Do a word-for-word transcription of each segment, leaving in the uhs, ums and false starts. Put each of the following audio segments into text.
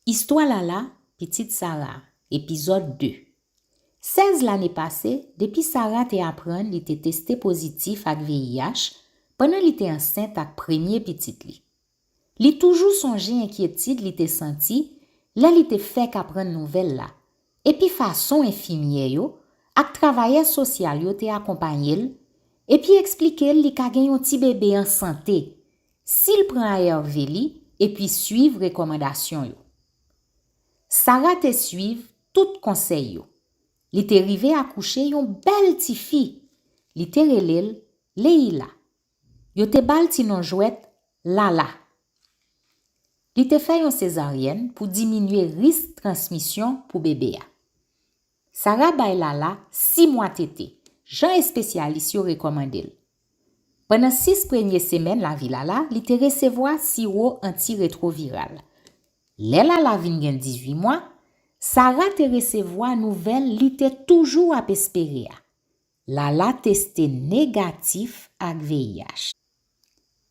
Istwa Lala, Pitit Sara, epizòd de. Sèz lane pase, depi Sara te aprann li te teste pozitif ak V I H pandan li te ansent ak premye pitit li. Li toujou sonje enkyetid li te santi lè li te fèk aprann nouvèl la, epi fason enfimyè yo ak travayè sosyal yo te akonpaye l, epi eksplike l li ka gen yon ti bebe an sante si l pran A R V li epi swiv rekòmandasyon yo. Sara te swiv tout konsèy yo. Li te rive akouche yon bèl tifi. Li te rele l Leila. Yo te ba l ti non jwèt Lala. Li te fè yon sezaryèn pou diminye risk transmisyon pou bebe a. Sara bay Lala sis mwa tete, jan espesyalis yo rekòmande l. Pandan sis premye semèn lavi Lala, li te resevwa siwo antiretwoviral. Lè Lala vin gen dizuit mwa, Sara te resevwa nouvèl li te toujou ap espere a. Lala teste negatif ak V I H.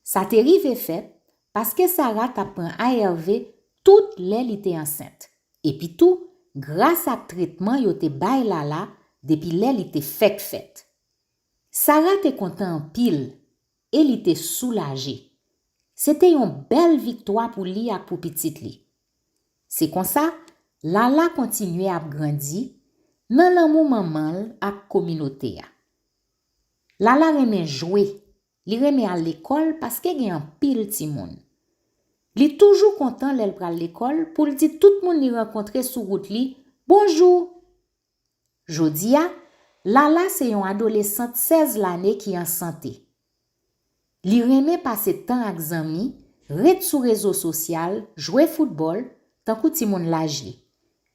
Sa te rive fèt paske Sara t ap pran A R V tout lè li te ansent. Epi tou, gras ak tretman yo te bay Lala depi lè li te fèk fèt. Sara te kontan anpil e li te soulaje. Se te yon bèl viktwa pou li ak pou pitit li. Se konsa, Lala kontinye ap grandi nan lanmou manman l ak kominote a. Lala renmen jwe, li renmen al lekòl paske gen anpil timoun. Li toujou kontan lè l pral lekòl pou l di tout moun li rankontre sou wout li, "Bonjou!" Jodi a, Lala se yon adolesant sèz lane ki an sante. Li renmen pase tan ak zanmi, ret sou rezo sosyal, jwe foutbòl, tankou timoun laj li.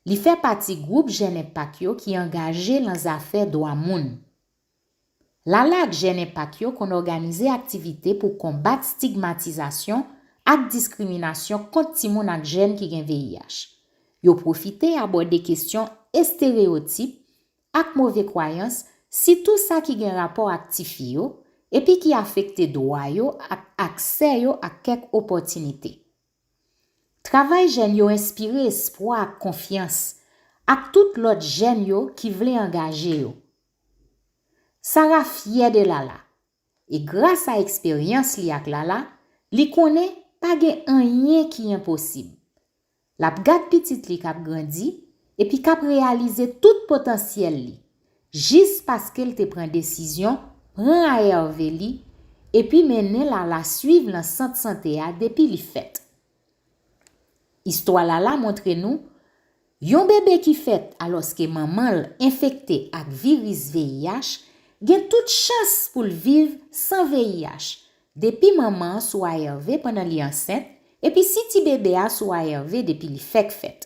Li fè pati gwoup Jèn Enpak yo ki angaje nan zafè dwa moun. Lala ak Jèn Enpak yo konn òganize aktivite pou konbat stigmatizasyon ak diskriminasyon kont timoun ak jèn ki gen V I H. Yo pwofite abòde kesyon estereyotip ak move kwayans, sitou sa ki gen rapò ak tifi yo, epi ki afekte dwa yo ak aksè yo ak kèk opòtinite. Travay jèn yo enspire espwa ak konfyans ak tout lòt jèn yo ki vle angaje yo. Sara fyè de Lala, e gras a eksperyans li ak Lala, li konnen pa gen anyen ki enposib. L ap gad pitit li k ap grandi epi k ap reyalize tout potansyèl li, jis paske l te pran desizyon pran A R V li epi mennen Lala swiv nan sant sante a depi li fèt. Istwa Lala montre nou, yon bebe ki fèt alòske manman l enfekte ak viris V I H gen tout chans pou l viv san V I H, depi manman an sou A R V pandan li ansent, epi si ti bebe a sou A R V depi li fèk fèt.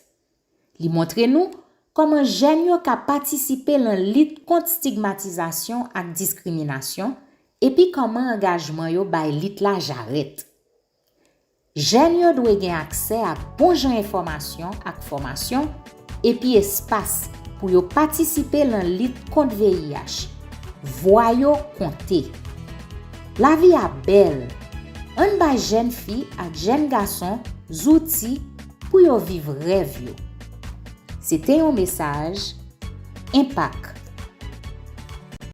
Li montre nou kòman jèn yo ka patisipe nan lit kont stigmatizasyon ak diskriminasyon, epi kòman angajman yo bay lit la jarèt. Jèn yo dwe gen aksè a bon jan enfòmasyon ak fòmasyon, epi espas pou yo patisipe nan lit kont V I H. Vwa yo konte. Lavi a bèl. Ann bay jèn fi ak jèn gason zouti pou yo viv rèv yo. Se te yon mesaj Enpak.